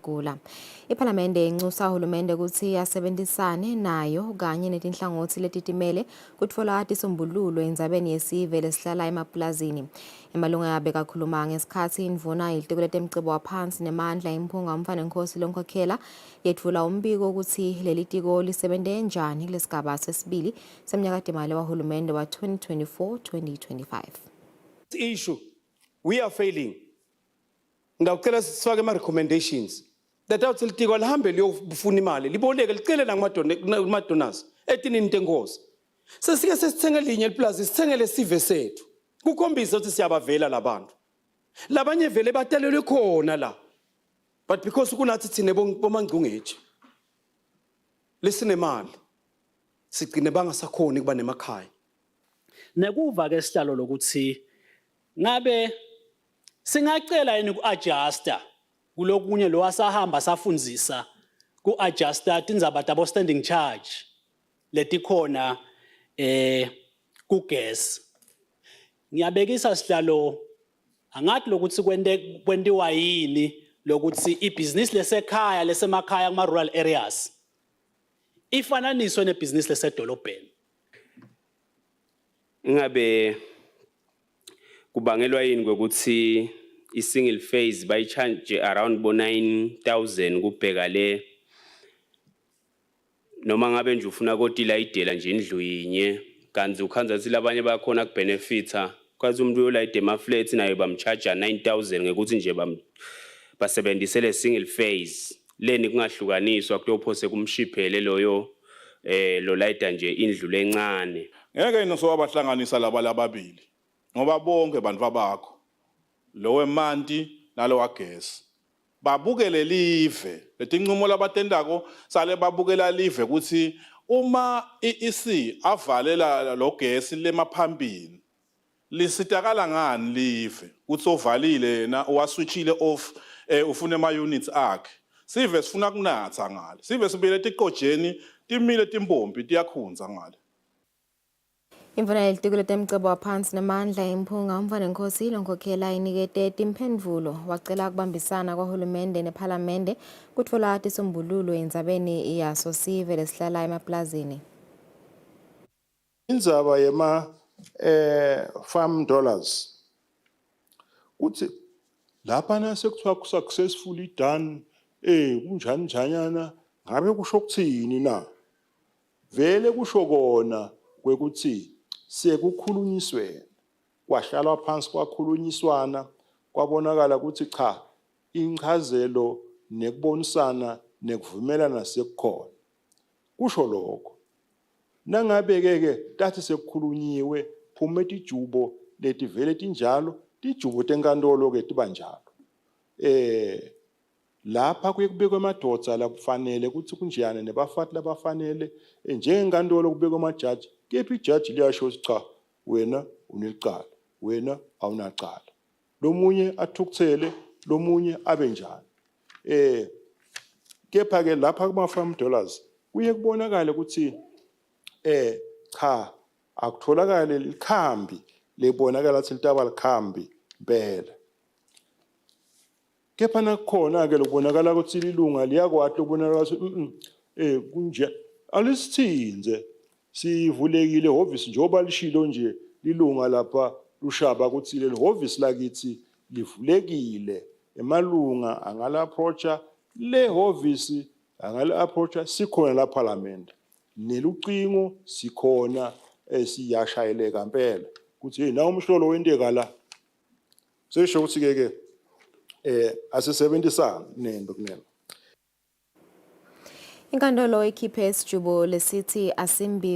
Magagula. Iphalamende incusa hulumende kutsi asebentisane nayo kanye netinhlangotsi letitimele kutfola tisombululo endzabeni yesive lesihlala emapulazini. Emalunga bekakhuluma ngesikhatsi indvuna yelitiko letemcebo waphansi nemandla Imphunga Umfanenkosi Lonkhokhela yetfula umbiko kutsi lelitiko lisebente njani kulesigaba sesibili semnyakatimali wahulumende wa-2024-2025. Issue we are failing. Ngiyacela sifake ama recommendations that awuthi litiko lihambe liyofuna imali liboleke licele nakuma-donors etinini tenkosi. Sesike sesithenge linye liplazi, sithengele sive sethu kukhombisa ukuthi siyabavela labantu. Labanye vele batalelwe khona la, but because kunathi thine bomangcungeji lesinemali sigcine bangasakhoni kuba nemakhaya. Nekuva ke sihlalo lokuthi ngabe singacela yini ku-adjusta kulokunye lo asahamba safundzisa ku-adjusta tindzaba tabo standing charge letikhona kugesi. Ngiyabekisa sihlalo, angathi lokuthi kwente kwentiwa yini lokuthi ibhizinisi lesekhaya lesemakhaya kuma rural areas ifananiswe nebhizinisi lesedolobheni. Ingabe kubangelwa yini kwekuthi i-single phase bayi-charge around bo 9000 kubheka le noma ngabe nje ufuna kotilayidela nje indlu yinye, kanti ukhandza ukuthi labanye bayakhona kubenefitha kwathi umuntu uyolayida ema-flats naye bamcharge 9000 ngekuthi nje basebenzise le single phase leni kungahlukaniswa kuyophose kumshiphele loyo lo layida nje indlu lencane? Ngeke yini sowabahlanganisa laba lababili ngoba bonke bantu babakho, lo wemanti nalo wagesi, babukele live letincumo labatentako, sale babukela live ukuthi uma i-EC avalela lo gesi lemaphambili lisitakala ngani live kuthi ovalile yena uwaswitchile off, ufuna ema units akhe. Sive sifuna kunatha ngale, sive sibuyele etiqojeni, timile timpompi tiyakhunza ngale. Imvula yelitiko letemcebo waphansi nemandla Imphunga Umntfwanenkosi Lonkhokhela inikete timphendvulo wacela kubambisana kwahulumende nephalamende kutfola tisombululo endzabeni yaso sive lesihlala emaplazini. Indzaba yema farm dollars kuthi lapha nasekuthiwa successfully done, kunjani njanyana, ngabe kusho kuthini na? Vele kusho kona kwekuthi sekukhulunyiswene, kwahlalwa phansi kwakhulunyiswana, kwabonakala ukuthi cha, inchazelo nekubonisana nekuvumelana sekukhona. Kusho lokho. Nangabe-ke ke tathi sekukhulunyiwe phume tijubo letivele tinjalo, tijubo tenkantolo ke tiba njalo. Lapha kuye kubekwe emadvodza lakufanele kutsi kunjeyana nebafati labafanele, njengenkantolo kubekwe emajaji, kepha ijaji liyasho kutsi cha, wena unelicala, wena awunacala. Lomunye athukutsele, lomunye abe njani. Kepha ke lapha kuma farm dollars kuye kubonakale kutsi cha, akutholakale likhambi lebonakala kutsi litaba likhambi impela. Kepha nakukhona-ke lokubonakala kutsi lilunga liyakwati lokubonakala kutsi kunje alisithinze, sivulekile ehhovisi njengoba lishilo nje lilunga lapha Lushaba kutsi leli hhovisi lakitsi livulekile, emalunga angala-approacha le hhovisi, angala-approacha, sikhona la phalamende nelucingo sikhona, siyashayeleka impela kutsi hey, nawu umhlolo wenteka la. Sesho ukuthi ke ke asisebenzisane nendo kunene. Inkantolo ikhiphe isijubo lesithi asimbi